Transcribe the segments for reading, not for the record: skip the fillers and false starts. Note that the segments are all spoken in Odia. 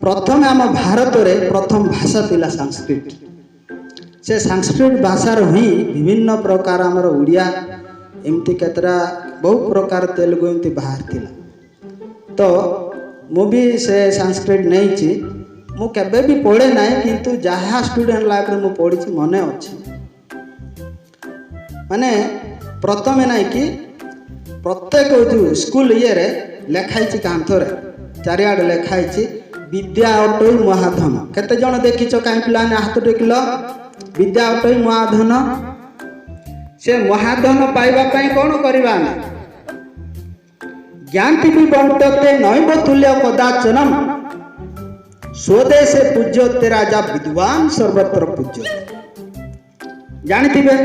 ପ୍ରଥମେ ଆମ ଭାରତରେ ପ୍ରଥମ ଭାଷା ଥିଲା ସାଂସ୍କ୍ରିଟ। ସେ ସାଂସ୍କ୍ରିଟ ଭାଷାରୁ ହିଁ ବିଭିନ୍ନ ପ୍ରକାର ଆମର ଓଡ଼ିଆ, ଏମିତି କେତେଟା ବହୁ ପ୍ରକାର ତେଲୁଗୁ ଏମିତି ବାହାରିଥିଲା। ତ ମୁଁ ବି ସେ ସାଂସ୍କ୍ରିଟ ନେଇଛି। ମୁଁ କେବେ ବି ପଢ଼େ ନାହିଁ, କିନ୍ତୁ ଯାହା ଷ୍ଟୁଡେଣ୍ଟ ଲାଇଫରେ ମୁଁ ପଢ଼ିଛି, ମନେ ଅଛି। ମାନେ ପ୍ରଥମେ ନାଇଁ କି ପ୍ରତ୍ୟେକ ଯେଉଁ ସ୍କୁଲ ଇଏରେ ଲେଖା ହେଇଛି, କାନ୍ଥରେ ଚାରିଆଡ଼େ ଲେଖା ହେଇଛି, "ବିଦ୍ୟା ଅଟଇ ମହାଧନ"। କେତେ ଜଣ ଦେଖିଛ? କାହିଁ ପିଲାମାନେ ହାତ ଟେକିଲ। ବିଦ୍ୟା ଅଟଇ ମହାଧନ। ସେ ମହାଧନ ପାଇବା ପାଇଁ କ'ଣ କରିବା ଆମେ? ଜ୍ଞାତି ବି ବଣ୍ଟତେ ନୈବ ତୁଲ୍ୟ କଦାଚନମ, ସ୍ୱଦେଶେ ପୂଜ୍ୟତେ ରାଜା ବିଦ୍ୱାନ ସର୍ବତ୍ର ପୂଜ୍ୟ। ଜାଣିଥିବେ,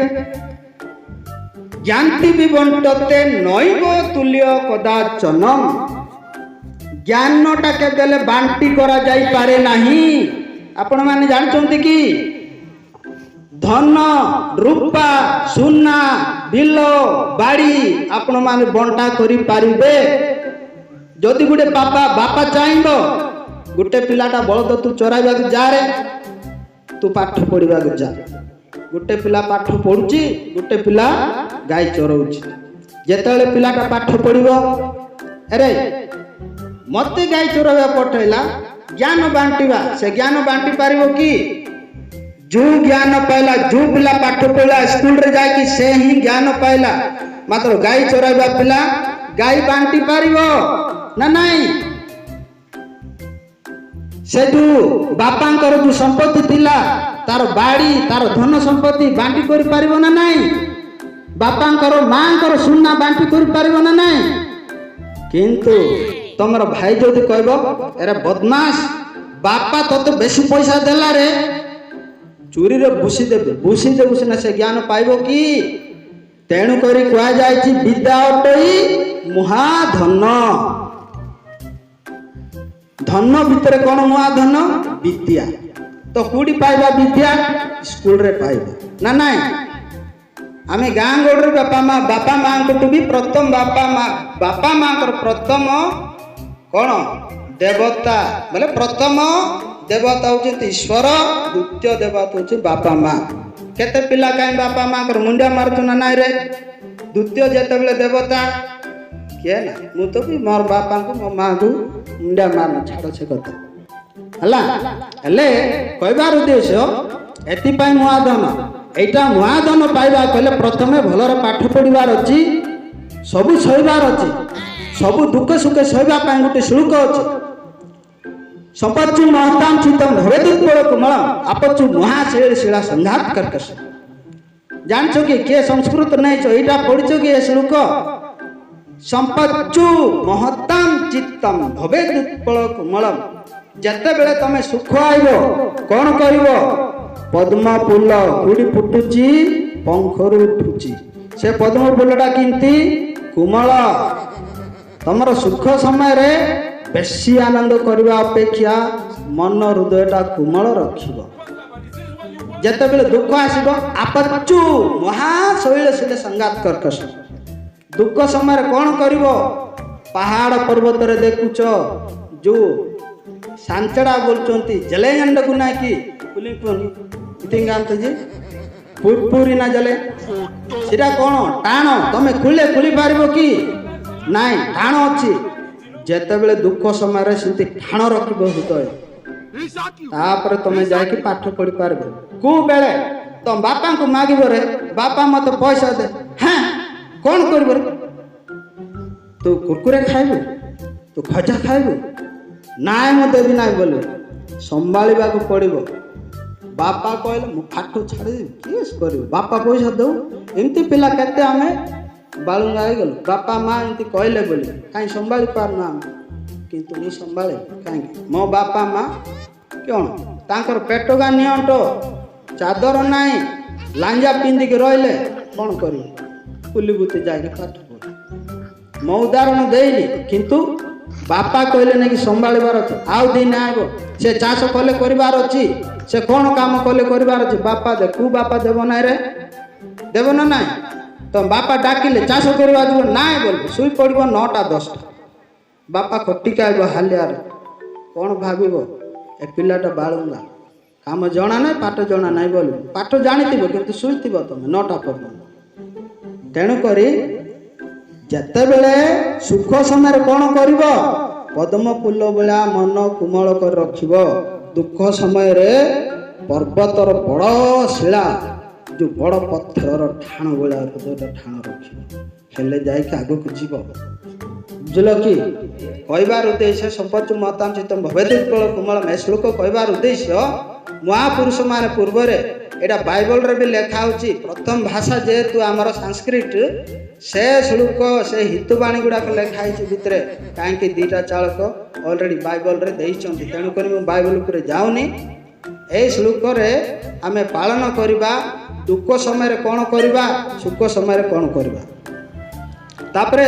ଜ୍ଞାତି ବି ବଣ୍ଟତେ ନୈବ ତୁଲ୍ୟ କଦାଚନମ। ଜ୍ଞାନଟା କେବେ ହେଲେ ବାଣ୍ଟି କରାଯାଇପାରେ ନାହିଁ। ଆପଣମାନେ ଜାଣିଛନ୍ତି କି, ଧନ, ରୂପା, ସୁନା, ବିଲ, ବାଡ଼ି ଆପଣମାନେ ବଣ୍ଟା କରିପାରିବେ? ଯଦି ଗୋଟେ ବାପା ଚାହିଁବ, ଗୋଟେ ପିଲାଟା ବଳଦ ତୁ ଚରାଇବାକୁ ଯାରେ, ତୁ ପାଠ ପଢ଼ିବାକୁ ଯା। ଗୋଟେ ପିଲା ପାଠ ପଢୁଛି, ଗୋଟେ ପିଲା ଗାଈ ଚରଉଛି। ଯେତେବେଳେ ପିଲାଟା ପାଠ ପଢିବ, ଆରେ ମତେ ଗାଈ ଚରାଇବା ପଠେଇଲା, ଜ୍ଞାନ ବାଣ୍ଟିବା, ସେ ଜ୍ଞାନ ବାଣ୍ଟି ପାରିବ କି? ଯୋଉ ଜ୍ଞାନ ପାଇଲା, ଯୋଉ ପିଲା ପାଠ ପଢିଲା ସ୍କୁଲରେ ଯାଇକି, ସେ ହିଁ ଜ୍ଞାନ ପାଇଲା। ମାତ୍ର ଗାଈ ଚରାଇବା ପିଲା ଗାଈ ବାଣ୍ଟି ପାରିବ ନା ନାଇଁ? ସେ ଯୋଉ ବାପାଙ୍କର ଯୋଉ ସମ୍ପତ୍ତି ଥିଲା, ତାର ବାଡ଼ି, ତାର ଧନ ସମ୍ପତ୍ତି ବାଣ୍ଟି କରିପାରିବ ନା ନାଇଁ? ବାପାଙ୍କର ମାଙ୍କର ସୁନା ବାଣ୍ଟି କରିପାରିବ ନା ନାଇଁ? କିନ୍ତୁ ତମର ଭାଇ ଯଦି କହିବ, ଏରେ ବଦମାସ, ବାପା ତତେ ବେଶୀ ପଇସା ଦେଲା ରେ, ଚୁରିରେ ଭୁସି ଦେବେ। ଭୁସି ଦେବୁ ସିନା, ସେ ଜ୍ଞାନ ପାଇବ କି? ତେଣୁ କରି କୁହାଯାଇଛି, ବିଦ୍ୟା ଅଟଇ ମହାଧନ। ଧନ ଭିତରେ କ'ଣ ମହାଧନ? ବିଦ୍ୟା। ତ କୋଉଠି ପାଇବା ବିଦ୍ୟା? ସ୍କୁଲରେ ପାଇବା ନା ନାଇଁ? ଆମେ ଗାଁ ଗହଳିରେ ବାପା ମାଙ୍କଠୁ ବି ପ୍ରଥମ ବାପା ମା, ବାପା ମାଙ୍କର ପ୍ରଥମ କ'ଣ ଦେବତା ବୋଲେ, ପ୍ରଥମ ଦେବତା ହଉଛନ୍ତି ଈଶ୍ୱର, ଦ୍ୱିତୀୟ ଦେବତା ହଉଛି ବାପା ମା। କେତେ ପିଲା କାହିଁ ବାପା ମାଙ୍କର ମୁଣ୍ଡିଆ ମାରୁଛୁ ନା ନାଇଁ ରେ? ଦ୍ୱିତୀୟ ଯେତେବେଳେ ଦେବତା କିଏ ନା, ମୁଁ ତ ବି ମୋର ବାପାଙ୍କୁ ମୋ ମାଙ୍କୁ ମୁଣ୍ଡିଆ ମାରୁନ। ଛାଡ଼ ସେ କଥା। ହେଲା, ହେଲେ କହିବାର ଉଦ୍ଦେଶ୍ୟ, ଏଥିପାଇଁ ମହାଧନ। ଏଇଟା ମହାଧନ ପାଇବା କହିଲେ ପ୍ରଥମେ ଭଲରେ ପାଠ ପଢ଼ିବାର ଅଛି, ସବୁ ସହିବାର ଅଛି। ସବୁ ଦୁଃଖ ସୁଖ ସହିବା ପାଇଁ ଗୋଟେ ଶ୍ଳୋକ ଅଛି, ସମ୍ପଚ୍ଚୁ ମହତାମ ଚିତ୍ତମ ଭବେଦୁତ୍ପଳ କୋମଳମ, ଆପଚ୍ଚୁ ମହାଶୈଳ ଶିଳା ସଂଘାତ କର୍କଶ। ଜାଣିଛ କି? କିଏ ସଂସ୍କୃତ ନେଇଛ, ଏଇଟା ପଢିଛ କି ଏ ଶ୍ଲୋକ? ସମ୍ପଚ୍ଚୁ ମହତାମ ଚିତ୍ତମ ଭବେଦୁତ୍ପଳ କୋମଳମ। ଯେତେବେଳେ ତମେ ସୁଖ ଆଇବ, କଣ କରିବ? ପଦ୍ମ ଫୁଲ କୋଉଠି ଫୁଟୁଛି? ପଙ୍ଖରୁ ଉଠୁଛି। ସେ ପଦ୍ମ ଫୁଲଟା କେମିତି କୋମଳ। ତମର ସୁଖ ସମୟରେ ବେଶୀ ଆନନ୍ଦ କରିବା ଅପେକ୍ଷା ମନ ହୃଦୟଟା କୋମଳ ରଖିବ। ଯେତେବେଳେ ଦୁଃଖ ଆସିବ, ଆପଚ୍ଚୁ ମହାଶୈଳ ଶିଳ ସଂଘାତ କର୍କଶ। ଦୁଃଖ ସମୟରେ କ'ଣ କରିବ? ପାହାଡ଼ ପର୍ବତରେ ଦେଖୁଛ, ଯୋଉ ସାଞ୍ଚଡ଼ା ବୋଲୁଛନ୍ତି, ଜଲେଗଣ୍ଡକୁ ନାଇଁ କି ଯେ ପୁରୀ ନା ଜଲେ, ସେଟା କ'ଣ ଟାଣ? ତମେ ଖୋଳିଲେ ଖୋଲି ପାରିବ କି ନାଇଁ? ଟାଣ ଅଛି। ଯେତେବେଳେ ଦୁଃଖ ସମୟରେ ସେମିତି ଟାଣ ରଖିବ ହୃଦୟ, ତାପରେ ତମେ ଯାଇକି ପାଠ ପଢି ପାରିବ। କୋଉ ବେଳେ ତମ ବାପାଙ୍କୁ ମାଗିବ ରେ, ବାପା ମତେ ପଇସା ଦେ। ହଁ, କ'ଣ କରିବ ରେ? ତୁ କୁରକୁରେ ଖାଇବୁ, ତୁ ଖଜା ଖାଇବୁ। ନାଇଁ, ମୁଁ ଦେବି ନାଇଁ ବୋଲି ସମ୍ଭାଳିବାକୁ ପଡ଼ିବ। ବାପା କହିଲେ ମୁଁ ପାଠ ଛାଡ଼ିଦେବି, କିଏ କରିବ? ବାପା ପଇସା ଦଉ। ଏମିତି ପିଲା କେତେ ଆମେ ବାଳୁଙ୍ଗା ହେଇଗଲୁ, ବାପା ମା ଏମିତି କହିଲେ ବୋଲି କାହିଁ ସମ୍ଭାଳି ପାରୁନୁ ଆମେ। କିନ୍ତୁ ମୁଁ ସମ୍ଭାଳେ। କାହିଁକି? ମୋ ବାପା ମା କ'ଣ, ତାଙ୍କର ପେଟଗା ନିଅଣ୍ଟ, ଚାଦର ନାହିଁ, ଲାଞ୍ଜା ପିନ୍ଧିକି ରହିଲେ, କ'ଣ କରିବୁ? ବୁଲି ଯାଇକି ପାଠ ପଢ଼। ମୋ ଉଦାହରଣ ଦେଇନି, କିନ୍ତୁ ବାପା କହିଲେ ନାଇକି ସମ୍ଭାଳିବାର ଅଛି। ଆଉ ଦିନେ ଆଇବ, ସେ ଚାଷ କଲେ କରିବାର ଅଛି, ସେ କ'ଣ କାମ କଲେ କରିବାର ଅଛି। ବାପା ଦେ, କୋଉ ବାପା ଦେବ ନାଇଁ ରେ? ଦେବ ନା ନାଇଁ? ତ ବାପା ଡାକିଲେ ଚାଷ କରିବା ଯିବ ନାଇଁ ବୋଲିବ, ଶୋଇ ପଡ଼ିବ 9ଟା 10ଟା। ବାପା ଖଟିକି ଆଇବ ହାଲିଆରେ, କ'ଣ ଭାବିବ? ଏ ପିଲାଟା ବାଳୁଙ୍ଗା, କାମ ଜଣା ନାହିଁ, ପାଠ ଜଣା ନାହିଁ ବୋଲି। ପାଠ ଜାଣିଥିବ କିନ୍ତୁ ଶୋଇଥିବ ତମେ 9ଟା ପର୍ଯ୍ୟନ୍ତ। ତେଣୁକରି ଯେତେବେଳେ ସୁଖ ସମୟରେ କ'ଣ କରିବ? ପଦ୍ମ ଫୁଲ ଭଳିଆ ମନ କୋମଳ କରି ରଖିବ। ଦୁଃଖ ସମୟରେ ପର୍ବତର ବଡ଼ ଶିଳା, ଯୋଉ ବଡ଼ ପଥରର ଠାଣ ଭଳିଆ ହୃଦୟଟା ଠାଣ ରଖିବ, ହେଲେ ଯାଇକି ଆଗକୁ ଯିବ। ବୁଝିଲ କି? କହିବାର ଉଦ୍ଦେଶ୍ୟ ସମ୍ପତ୍ତି ମତାଞ୍ଚିତ ଭବେଦୁତ୍କଳ କୋମଳ ଏ ଶ୍ଲୋକ କହିବାର ଉଦ୍ଦେଶ୍ୟ, ମହାପୁରୁଷ ମାନେ ପୂର୍ବରେ ଏଇଟା ବାଇବଲରେ ବି ଲେଖା ହେଉଛି। ପ୍ରଥମ ଭାଷା ଯେହେତୁ ଆମର ସାଂସ୍କ୍ରିଟ, ସେ ଶ୍ଲୋକ ସେ ହିତବାଣୀ ଗୁଡ଼ାକ ଲେଖା ହେଇଛି ଭିତରେ। କାହିଁକି 2ଟା ଚାଳକ ଅଲରେଡ଼ି ବାଇବଲରେ ଦେଇଛନ୍ତି, ତେଣୁକରି ମୁଁ ବାଇବଲ ଉପରେ ଯାଉନି। ଏଇ ଶ୍ଲୋକରେ ଆମେ ପାଳନ କରିବା, ଦୁଃଖ ସମୟରେ କ'ଣ କରିବା, ସୁଖ ସମୟରେ କ'ଣ କରିବା। ତାପରେ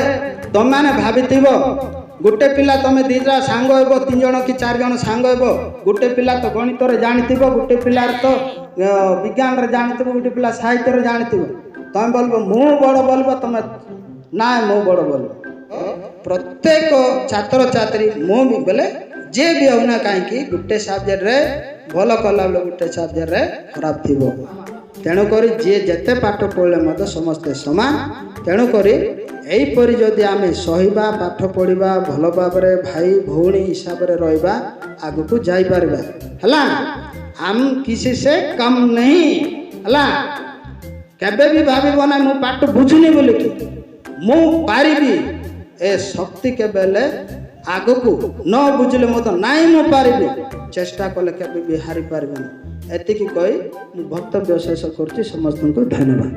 ତମେମାନେ ଭାବିଥିବ ଗୋଟେ ପିଲା, ତମେ 2ଟା ସାଙ୍ଗ ହେବ, 3 ଜଣ କି 4 ଜଣ ସାଙ୍ଗ ହେବ। ଗୋଟେ ପିଲା ତ ଗଣିତରେ ଜାଣିଥିବ, ଗୋଟେ ପିଲାର ତ ବିଜ୍ଞାନରେ ଜାଣିଥିବ, ଗୋଟେ ପିଲା ସାହିତ୍ୟରେ ଜାଣିଥିବ। ତମେ ବୋଲିବ ମୁଁ ବଡ଼ ବୋଲିବ, ତମେ ନାଇଁ ମୁଁ ବଡ଼ ବୋଲିବ। ପ୍ରତ୍ୟେକ ଛାତ୍ରଛାତ୍ରୀ ମୁଁ ବି ବୋଲେ ଯିଏ ବି ହେଉନା କାହିଁକି, ଗୋଟେ ସବଜେକ୍ଟରେ ଭଲ କଲାବେଳେ ଗୋଟେ ସବଜେକ୍ଟରେ ଖରାପ ଥିବ। ତେଣୁକରି ଯିଏ ଯେତେ ପାଠ ପଢ଼ିଲେ ମଧ୍ୟ ସମସ୍ତେ ସମାନ। ତେଣୁକରି ଏହିପରି ଯଦି ଆମେ ସହିବା, ପାଠ ପଢ଼ିବା, ଭଲ ଭାବରେ ଭାଇ ଭଉଣୀ ହିସାବରେ ରହିବା, ଆଗକୁ ଯାଇପାରିବା। ହେଲା, ଆମ କିଛି ସେ କମ୍ ନାହିଁ। ହେଲା, କେବେ ବି ଭାବିବ ନା ମୁଁ ପାଠ ବୁଝୁନି ବୋଲିକି, ମୁଁ ପାରିବି। ଏ ଶକ୍ତି କେବେ ହେଲେ ଆଗକୁ ନ ବୁଝିଲେ ମଧ୍ୟ ନାଇଁ ମୁଁ ପାରିବି, ଚେଷ୍ଟା କଲେ କେବେ ବି ହାରି ପାରିବେନି। ଏତିକି କହି ମୁଁ ବକ୍ତବ୍ୟ ଶେଷ କରୁଛି। ସମସ୍ତଙ୍କୁ ଧନ୍ୟବାଦ।